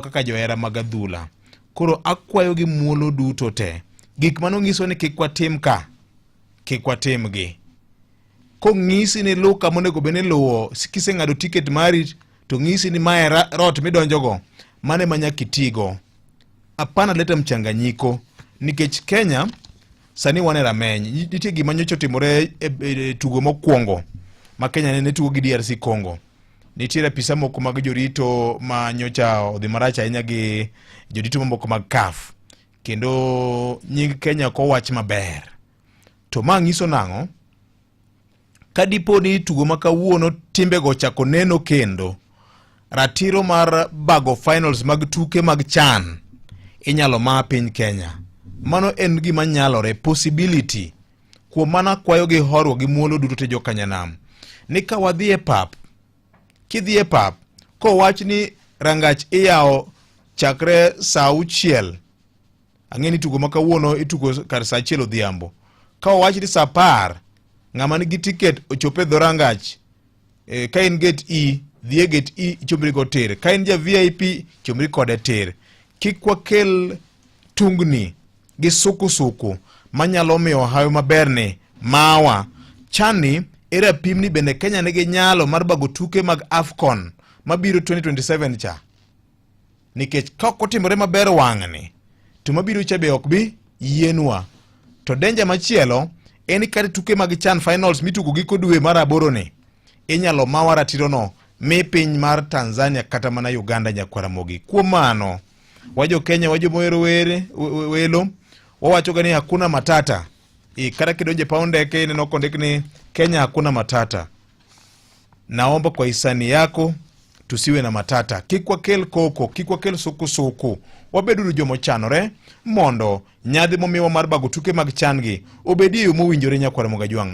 Kaka johera mag adhula. Koro akwayo gi muolo duto te, gik mano nyiso ni kik watim ka, kik watimgi. Kong'isi ni luw kama onego bed ni iluwo, kiseng'ado tiket mari to ng'isi ni mae rot midonjogo, mano ema nyaka itigo. Hapana leta mchanganyiko nikech Kenya sani wan e rameny. Nitie gima nyocha otimore e tugo mokwongo ma Kenya ne tugo gi DRC Congo. Nitiere apisa moko mag jorito ma nyocha odhi marach ahinya gi jorito mamoko mag CAF kendo nying Kenya ok owach maber. To ma nyiso nang'o? Ka dipo ni tugo ma kawuono timbego ochako neno kendo, ratiro mar bago finals mag tuke mag CHAN inyalo maa piny Kenya. Mano en gima nyalore, possibility. Kuom mano akwayo gi horuok gi muolo duto te jokanyanam ni ka wadhi e pap, kidhi e pap kowach ni rangach iyawo chakre saa 6, ang'e ni tugo ma kawuono itugo kar saa 1 odhiambo, ka owach ni saa 10 ng'ama nigi tiket ochop e dho rangach. Ka in gate E, dhi e gate E ichomri go tir. Ka in ja VIP chomri kode tir. Kik wakel tungni gi sukusuku manyalo miyo hawi maberni mawa. Chani e rapim ni bende Kenya nigi nyalo mar bago tuke mag AFCON mabiro 2027 cha. Nikech ka ok otimore maber wang'ni, to mabiro cha be ok bi yienwa. To danger machielo en kata tuke mag CHAN finals mitugo giko dwe mar 8 ni, inyalo mawa ratirono mi piny mar Tanzania kata mana Uganda nyakwar Ramogi. Kuom mano, wajo Kenya, wajo mohero welo, wawachoga ni hakuna matata. Kata kidonjo e paw ndeke ineno kondik ni Kenya hakuna matata. Naomba kwa hisani yako tusiwe na matata. Kik wakel koko, kik wakel sukusuku. Wabeduru joma ochanore mondo nyadhi momiwa mar bago tuke mag CHAN gi obedie e yo mowinjore nyakwar Ramogi Ajwang'.